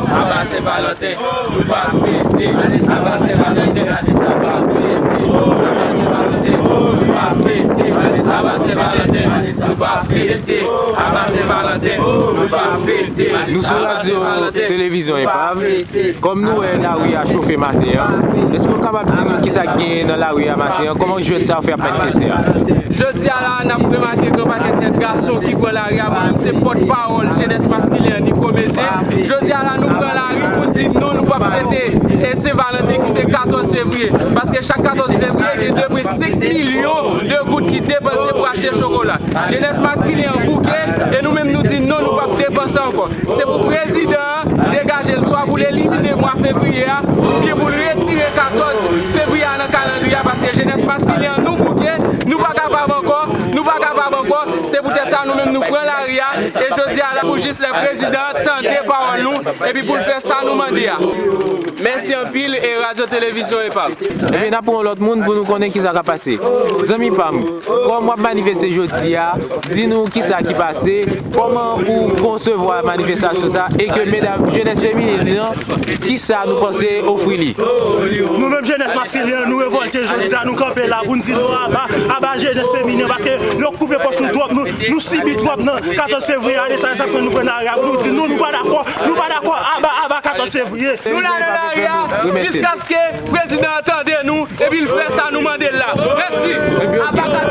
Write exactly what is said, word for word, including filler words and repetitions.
Aba Sen Valanten, nou pa fete. Aba Sen Valanten, nou pa fete. Aba Sen Valanten, nou pa fete. Aba Sen Valanten, nou pa fete. Aba Sen Valanten, nou pa fete. Nou sou radyo televizyon Epav. Kòm nou wè lari a chofe maten an, èske w kapab di nou kisa k genyen nan lari a maten an? Kòman jwèt sa yo fè ap manifeste a? Jodi a la, n ap remake gen yon pakèt jèn gason ki pran lari a. Mwen menm se pòtpawòl jenès maskilen an, Nico Médé. Jodi a la, nou pran lari pou n di non, nou p ap fete e Sen Valanten ki se katòz fevriye. Paske chak katòz fevriye, gen de prè senk milyon de goud ki depanse pou achte chokola. Jenès maskilen an bouke e nou menm nou di non, nou p ap depanse ankò. Se pou prezidan an degaje l, swa pou l elimine mwa fevriye a, oubyen pou l retire katòz fevriye a nan kalandriye a, paske jenès maskilen an nou bouke, nou pa kapab ankò, nou pa kapab ankò. Se poutèt sa nou menm nou pran lari a, e jodi a la pou jis lè prezidan an tande pawòl nou, epi pou l fè sa nou mande a. Mèsi anpil e Radyo Televizyon Epav. Ebyen, n ap pran yon lòt moun pou nou konnen kisa k ap pase. Zanmi pa m, kòm w ap manifeste jodi a, di nou kisa ki pase, kòman ou konsevwa manifestasyon sa, e ke medam, jenès feminin nan, kisa nou panse ofri li? Nou menm jenès maskilen an, nou revòlte jodi a, nou kanpe la pou n di non aba, aba jenès feminin, paske yo koupe pòch nou twòp, nou, nou sibi twòp nan katòz fevriye a, e sa egzakteman nou pran lari a pou nou di non, nou pa dakò, nou pa dakò, aba, aba katòz fevriye. Nou la nan lari a, jiskaske prezidan an tande nou, epi l fè sa nou mande l la. Mèsi.